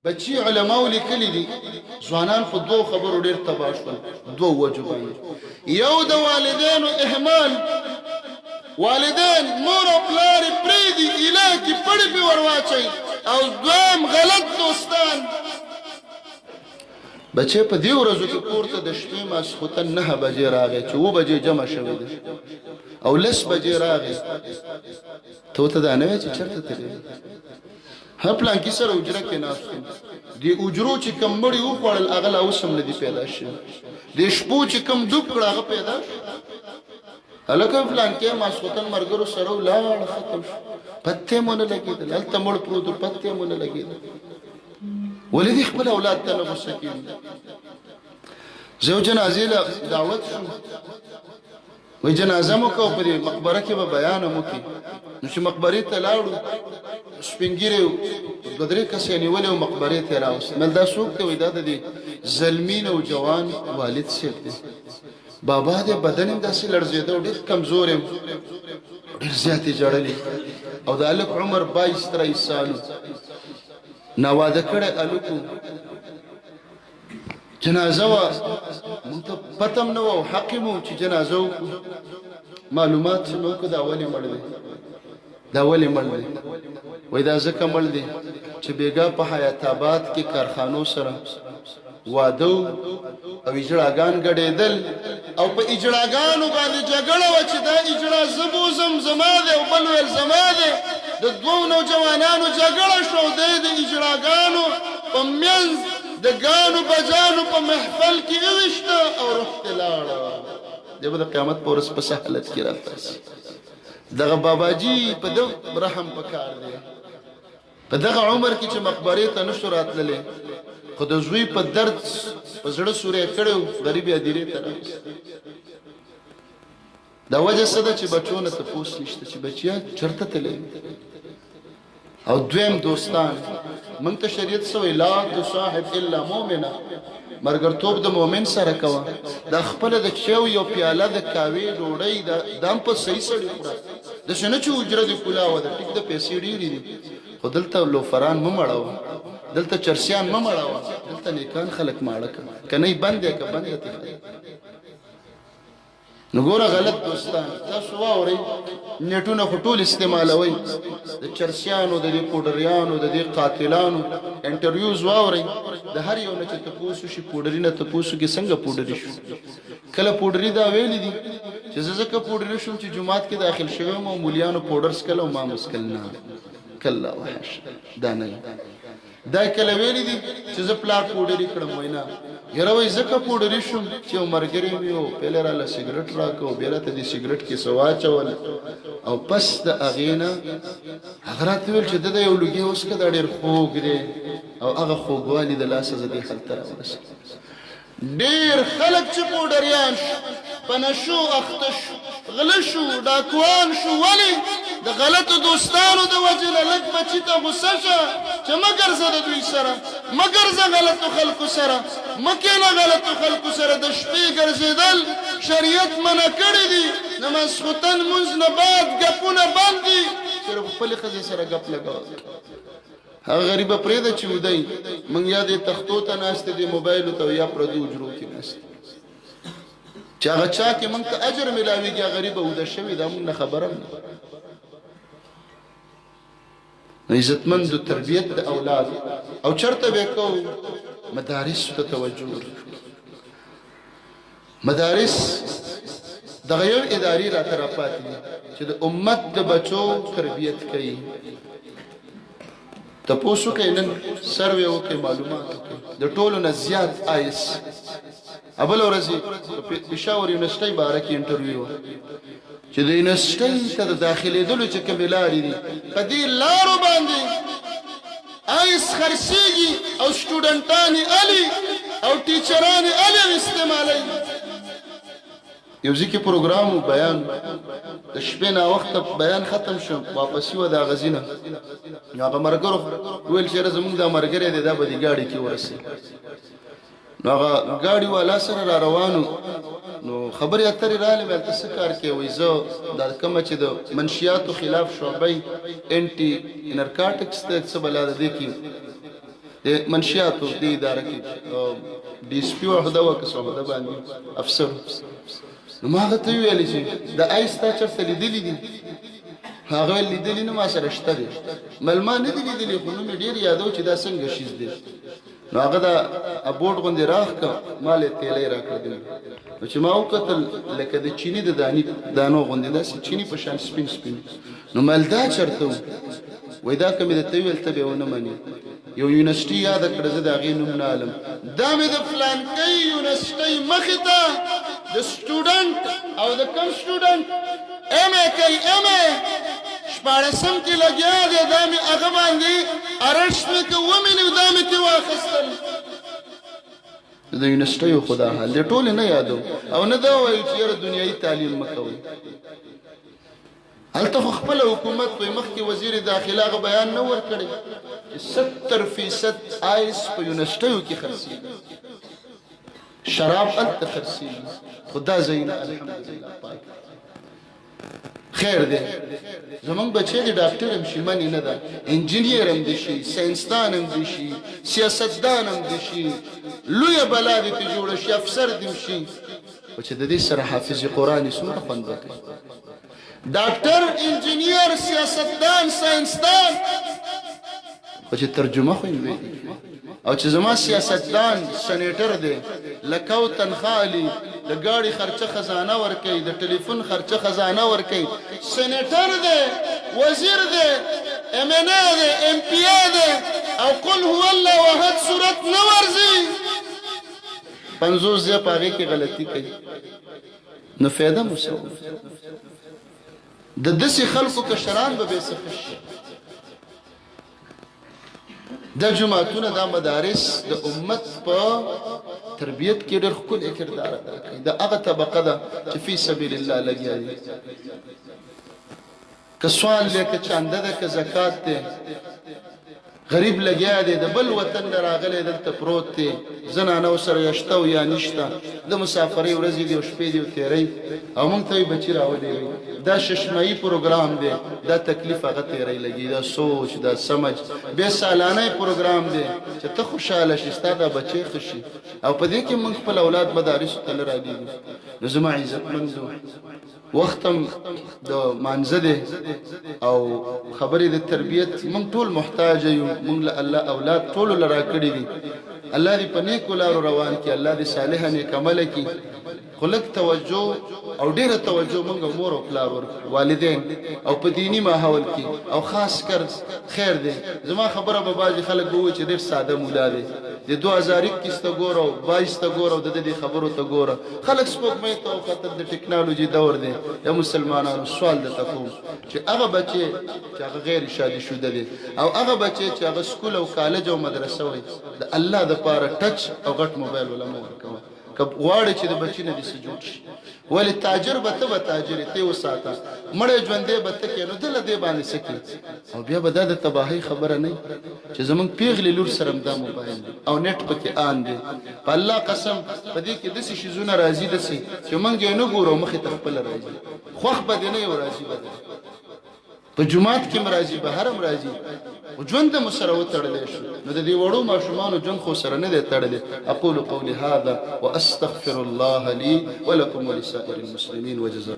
بچي علماو لیکلي دي ځوانان په دوو خبرو ډیر تباه شول، دوو وجو باندې. یو د والدینو اهمال، والدین مور او پلار یې پرېږدي ایله کې پړې پې ورواچوي، او دویم غلط دوستان. بچی په دې ورځو کې کور ته د شپې ماسخوتن 9 بجې راغی چې 7 بجې جمع شوې ده او 10 بجې راغی، ته ورته دا نه وایې چې چېرته تللی؟ هه پلانکي سره حجره کې ناست وم، دې حجرو چې کوم مړي وخوړل هغه لا اوس هم نه دي پیدا شوي، دې شپو چې کوم ډوب کړ هغه پیدا شو. هلکه پلانکی ماسخوتن ملګرو سره ولاړ ختم شو، پتې مو نه لګېدل، هلته مړ پروت و، پتې مو نه لګېدل. ولې دې خپل اولاد ته نه غوسه کېږي؟ زه یو جنازې له دعوت شوم، وای جنازه مو کو په دې مقبره کې به بیان مو کې. نو چې مقبرې ته لاړو، سپینګیری دوه درې کسه یې نیولې او مقبرې ته یې راوست. مل دا څوک دی؟ وایي دا د دې زلمي نوجوان والد صاحب دی، بابا دی. بدن یې داسې لړزېده او ډېر کمزوری و، ډېر زیات یې ژړلې. او د هلک عمر 22 23 سالو، ناواده کړی هلک و. جنازه وه، موږ ته پته هم نه وه او حق یې مو چې جنازه وکړو. معلومات چې مې وکړو دا ولې مړ دی، دا ولې مړ دی؟ وایي دا ځکه مړ دی چې بېګا په حیات آباد کې کارخانو سره واده او اجړاګان ګډېدل او په اجړاګانو باندې جګړه وه چې دا اجړا زه بوځم زما دی او بل ویل زما دی. د دوو نوجوانانو جګړه شوه او دی د اجړاګانو په منځ د ګانو بجانو په محفل کې وویشته او روح ترې لاړه. دی به د قیامت په ورځ په څه حالت کې راپاڅي؟ دغه باباجي په ده رحم پکار دی، په دغه عمر کې چې مقبرې ته نشو راتللی، خو د زوی په درد په زړه سوری کړی و، غریب یې هدیرې ته راوست. دا وجه څه ده چې بچو نه تپوس نشته چې بچیا چرته تللی؟ او دویم دوستان، موږ ته شریعت څه وایي؟ لا تصاحب الا مؤمنا، مرګرتوب د مؤمن سره کوه. دا خپله د چایو یو پیاله د کاوې ډوډۍ دا دا هم په صحیح سړي خوره، داسې نه چې اجره دې کولاوه ده، ټیک ده پیسې ډېرې دي، خو دلته لوفران مه مړوه، دلته چرسیان مه مړوه، دلته نیکان خلک ماړه که، که نه بند یې که بنده تې ښه. نو ګوره غلط دوستان تاسو واورئ، نیټونه خو ټول استعمالوئ، د چرسیانو، د دې پوډریانو، د دې قاتلانو انټرویوز واورئ، د هر یو نه چې تپوس وشي، پوډري نه تپوس وکړي څنګه پوډري شو، کله پوډري دا ویلي دي چې زه ځکه پوډري شوم چې جومات کې داخل شوی وم او مولیانو پوډر څکل او ما مسکل؟ نه، کلا وحش دا نه. دا کله ویلي دي چې زه پلار پوډري کړم؟ وای نه، یاره وای ځکه پوډري شوم چې یو مرګری مې و، پهله راله سګرټ راکړ، بیا راته دې سګرټ کې څه واچول او پس د هغې نه هغه راته ویل چې دده یو لوګی وڅکه، دا ډېر خوږ دی، او هغه خوږوالي د لاسه زه دې حال ته راورسېدم. ډېر خلک چې پوډریان شو، په نشو اخته شو، غله شو، ډاکوان شو، ولې؟ د غلطو دوستانو د وجې نه. لږ بچي ته غوسه شه چې مه ګرځه د دوی سره، مه ګرځه غلطو خلکو سره، مه کېنه غلطو خلکو سره. د شپې ګرځېدل شریعت منع کړي دي، د ماسخوتن لمونځ نه بعد ګپونه بند دي، صرف خپلې ښځې سره ګپ لګوه. هغه غریبه پرېږده چې وده وي، موږ یا دې تختو ته ناست دي موبایلو ته یا پردو حجرو کې ناست دي چې هغه چا کې موږ ته اجر ملاویږي، هغه غریبه وده شوې ده، موږ نه خبره نه. نو عزتمند تربیت د اولاد او چرته به کو؟ مدارس ته توجه ورکړو. مدارس دغه یو ادارې راته راپاتې دي چې د امت د بچو تربیت کوي. تپوس وکړئ، نن سروې وکړئ، معلومات وکړئ، د ټولو نه زیات آیس ابل ورځ په پېښور یونیورسټۍ باره کې انټرویو وه چې د یونیورسټۍ ته د داخلېدلو چې کومې لارې دي، په دې لارو باندې آیس خرڅېږي او سټوډنټان یې الي او ټیچران یې الي او استعمالوي. یو ځای کې پروګرام و، بیان د شپې ناوخته بیان ختم شو، واپسي وه د هغه ځای نه، نو هغه ملګرو وویل چې یاره زموږ دا ملګری دی، دا به دې ګاډي کې ورسوي. نو هغه ګاډي والا سره را روانو، نو خبرې اترې رالې، ویل ته څه کار کوې؟ وایي زه دا کومه چې د منشیاتو خلاف شعبه انټي انرکاټکس ته څه بلا ده دې کې. د منشیاتو د اداره کې ډي اس پي عهده وه که څه عهده باندې افسر. نو ما هغه ته وویل چې د آیس تا چېرته لیدلي دي؟ هغه ویل لیدلي نه، ما سره شته دی. مل ما نه دي لیدلي، خو نوم یې ډېر یادو چې دا څنګه شیز دی. نو هغه دا ابوټ غوندې راښکه، ما له تیلی راکړه دومره. نو چې ما وکتل لکه د چیني د داني دانو غوندې، داسې چیني په شان سپین سپین. نو مل دا چېرته و؟ وای دا که مې درته وویل ته به ونه منې. یو یونیورسټي یاده کړه، زه د هغې نوم نه الم. دا مې د فلانکۍ یونیورسټۍ مخې ته د سټوډنټ او د کوم سټوډنټ ایم ای کوي، ایم ای شپاړسم کې لګیا دی، دا مې هغه باندې ارشت مې که ومې نیو، دا مې ترې واخیستل. د یونیورسټیو خو دا حال دی، ټولې نه یادو او نه دا وایو چې یاره دنیایي تعلیم مه کوئ. هلته خو خپله حکومت وایي، مخکې وزیر داخله هغه بیان نه ورکړی چې 70% آیس په یونیورسټیو کې خرڅېږي، شراب هلته خرڅېږي، خو دا ځایونه الحمدلله پاک دي. خیر دی، زمونږ بچی دی ډاکټر هم شي منې نه ده، انجینیر هم دي شي، ساینسدان هم دي شي، سیاستدان هم دي شي، لویه بلا دې ترې جوړه شي، افسر دې هم شي، خو چې د دې سره حافظ قرآن یې څومره خوند به کوي. ډاکټر، انجینیر، سیاستدان، ساینسدان، خو چې ترجمه خو یې ویلي. او چې زما سیاستدان سنیټر دی، لکاو تنخوا الی، د ګاډي خرچه خزانه ورکوي، د ټلیفون خرچه خزانه ورکوي، سنیټر دی، وزیر دی، ایم این ای دی، ایم پی ای دی، او قل هو الله احد سورت نه ورځي، 50 ځایه په هغې کې غلطي کوي، نو فایده مو څه؟ د داسې خلکو کشران به بې څه شي. دا جوماتونه، دا مدارس د امت په تربیت کې ډېر ښکلی کردار ادا کوي. دا هغه طبقه ده چې فی سبیل الله لګیا دي، که سوال دی، که چانده ده، که زکات دی، غریب لګیا دی، د بل وطن نه راغلی دلته پروت دی، زنانه سره یا شته او یا نشته، د مسافرۍ ورځې دي او شپې دي او تېروي، او موږ ته یې بچي راولېږئ. دا ششمایي پروګرام دی، دا تکلیف هغه تېروي لګي، دا سوچ دا سمج. بیا سالانه پروګرام دی چې ته خوشحاله شې، ستا دا بچی ښه شي، او په دې کې موږ خپل اولاد مدارسو ته نه رالېږو. نو زما عزتمندو، وخت هم د مانځه دی او خبرې د تربیت، موږ ټول محتاج یو. موږ له الله اولاد ټولو له راکړي دي، الله دې په نیکو لارو روان کړي، الله دې صالح نیک عمله کړي، خو لږ توجه او ډېره توجه موږ مور او پلار ورکړو، والدین، او په دیني ماحول کې او خاص کر. خیر دی، زما خبره به بعضې خلک به وایي چې ډېر ساده مولا دی، د 2021 ته ګوره او 22 ته ګوره او د دې خبرو ته ګوره، خلک سپوږمۍ ته وختل، د ټکنالوژي دور دی. یا مسلمانانو، سوال درته کوم چې هغه بچی چې هغه غیر شادي شده دی او هغه بچی چې هغه سکول او کالج او مدرسه وي، د الله د پاره ټچ او غټ موبایل ولا مه ورکوه که غواړې چې د بچی نه دې څه جوړ شي. ولې تاجر به ته به تاجر ته وساته، مړی ژوندی به ته کې، نو دله دې باندې څه کې؟ او بیا به دا د تباهۍ خبره نه چې زمونږ پیغلې لور سره هم دا موبایل دی او نېټ پکې آن دی؟ په الله قسم، په دې کې داسې شیزونه راځي، داسې چې موږ یې نه ګورو، مخې ته خپله راځي، خوښ به دې نه یو راځي به دی، په جومات کې هم راځي، بهر هم راځي، خو ژوند مو سره وتړلی شو. نو د دې وړو ماشومانو ژوند خو سره نه دی تړلی. اقول قولي هذا واستغفر الله لي ولكم ولسائر المسلمين وجزاكم.